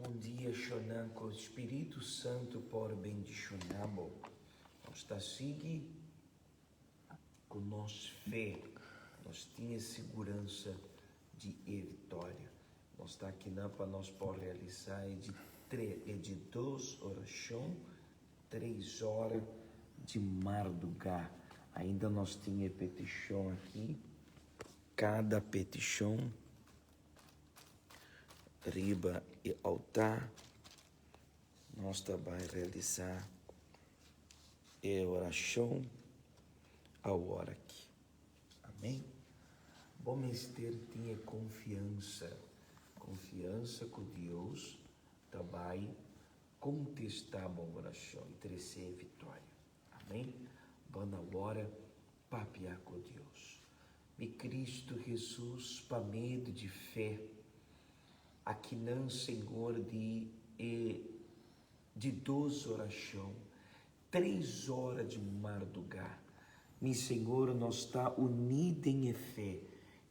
Bon dia shonan ku Spiritu Santu por bendishoná bo. Nos ta sigui ku nos fe. Nos tin e siguransa di e vitoria. Nos ta akinan pa nos por realisá e di tre e di dos orashon tres ora di mardugá. Ainda nos tin e petishon aki. Kada petishon riba e altar nos ta bai realisá e orashon awor aki. Amén. Bo mester tin e konfiansa, konfiansa ku Dios ta bai kontestá bo orashon i trese e vitoria. Amén. Bo na ora papia ku Dios. Mi Cristo Jesus pa medio di fe akinan Señor di e di dos oracion tres ora di marduga mi Señor nos ta uni den e fe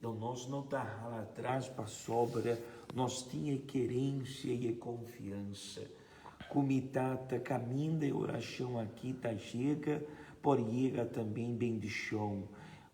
no nos no ta hala atras pasobra nos tin e kerencia y e confiansa cu mi Tata caminda e oracion aki ta yega por yega tambe bendicion.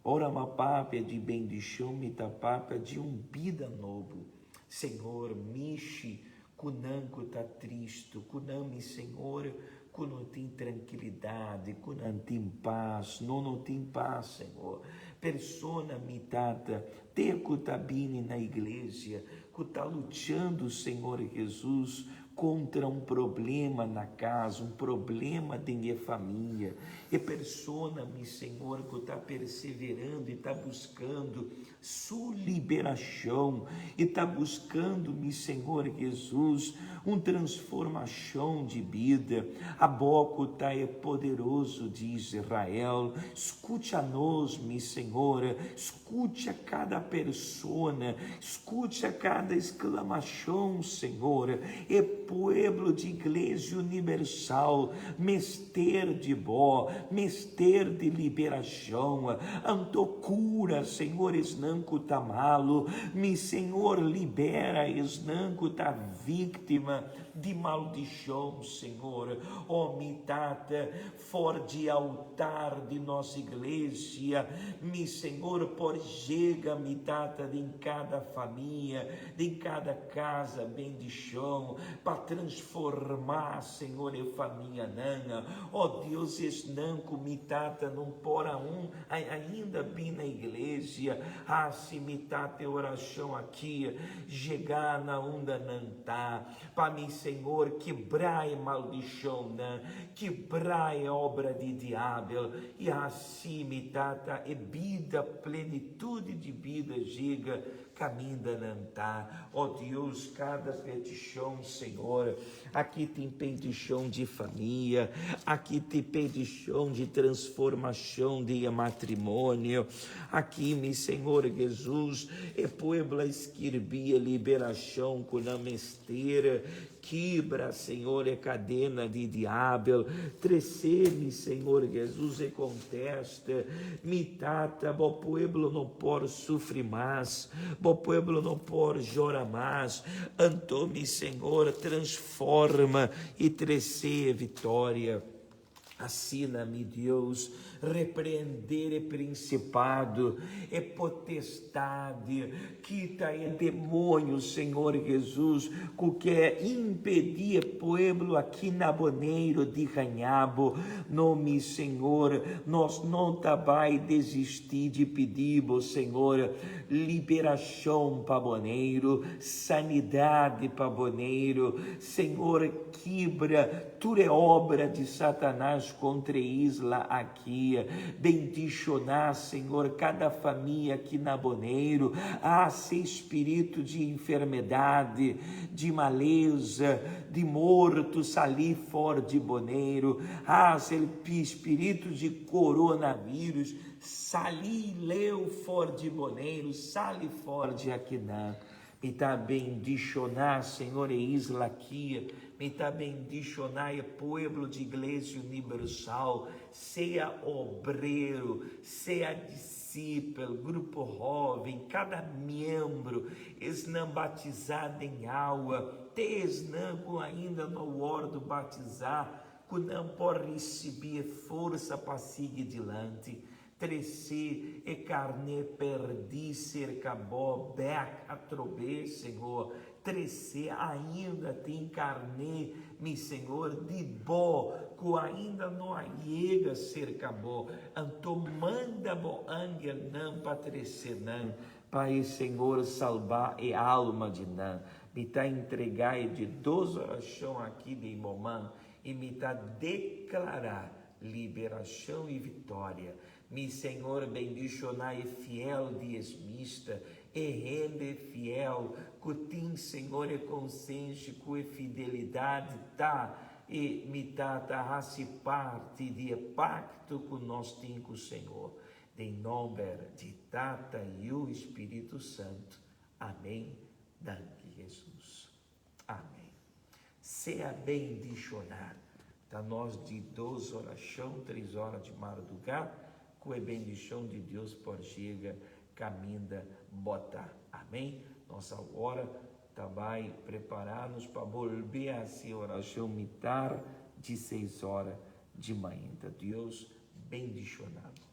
Ora m'a papia di bendicion mi ta papia di un bida nobo. Señor, mishi cu nan cu ta tristo, cu nan, mi Señor, cu no tin trankilidad, cu nan tin pas, no no tin pas, Señor. Persona, mi Tata, te cu ta bini na iglesia, cu ta luchando, Señor Jesus, contra un problema na cas, un problema den e famia. E persona, mi Señor, cu ta perseverando y ta buscando su liberacion y ta buscando, mi Señor Jesus, un transformacion di bida. Abo cu ta e poderoso di Israel, scucha nos, mi Señor, scucha cada persona, scucha cada exclamacion, Señor. E pueblo di Iglesia Universal mester di Bo, mester di liberacion. Anto cura, Señor, esnan cu ta malo. Mi Señor, libera esnan cu ta victima di maldicion, Señor. Oh, mi Tata, For di altar di nos iglesia, mi Señor por yega mi Tata den cada famia, den cada casa bendicion pa transforma Señor e famianan. Oh Dios esnan cu mi Tata no por aun ainda bin na iglesia, haci mi Tata e oracion aki yega na unda nan ta. Pa mi, Señor, kibrá e maldicionnan, kibrá e obra di diabel, i hasi mi, Tata, e bida, plenitude di bida yega caminda nan ta. O Dios, cada peticion, Señor, aki tin peticion di famia, aki tin peticion di transformacion di e matrimonio, Aki, mi Señor Jesus, e pueblo a skirbi e liberacion cu nan mester. Kibra, Señor, e cadena di diabel. Trece, mi Señor Jesus, e contesta. Mi Tata, bo pueblo no por sufri mas. Bo pueblo no por jora mas. Anto, mi Señor, transforma y trece e victoria. Asina, mi Dios, repreender e principado, e potestad, kita e demonio, Señor Jesus, cu ke impedi e pueblo aki na Boneiru di gaña bo. No, mi Señor, nos no ta bay desisti di pidi bo, Señor, liberacion pa Boneiru, sanidad pa Boneiru, Señor, kibra tur e obra di Satanas contra e isla aki. Bendiciona, Señor, cada famia aki na Boneiru. Haci e spirito di enfermedad, di maleza, di morto sali for di Boneiru. Haci e spirito di coronavirus sali leu for di Boneiru, sali for di akinan. Mi ta bendishoná, Señor, e isla aki. Mi ta bendishoná e pueblo di Iglesia Universal, sea obrero, sea disípulo. disipel, grupo hóben, kada miembro, esnan batisá den awa, te esnan ku ainda no wòrdu batisá, ku nan por risibí e forsa pa sigui dilanti. Trese e karné pèrdí serka bo bèk atrobe, Señor. Trese ainda tin karné, mi Señor, di bo ku ainda no a yega serka bo. Anto manda bo angelnan pa trese nan, pa e Señor salba e alma di nan. Mi ta entregá e di dos orashon aki den bo man i mi ta deklará Liberacion y victoria. Mi Señor bendiciona e fiel diezmista, e hende fiel cu tin Señor e consenshi cu e fidelidad ta e mi ta haci parti di e pacto cu nos tin cu Señor. Den nomber di Tata, Yiu y Spiritu Santo. Amen. Danki Jesus. Amén. Sea bendishoná. Ta nos di dos orashon, tres ora di mardugá, ku e bendishon di Dios por yega kaminda bo ta. Amén. Nos awor ta bai prepará nos pa bolbe hasi orashon mitar di seis ora di mainta. Dios bendishoná bo.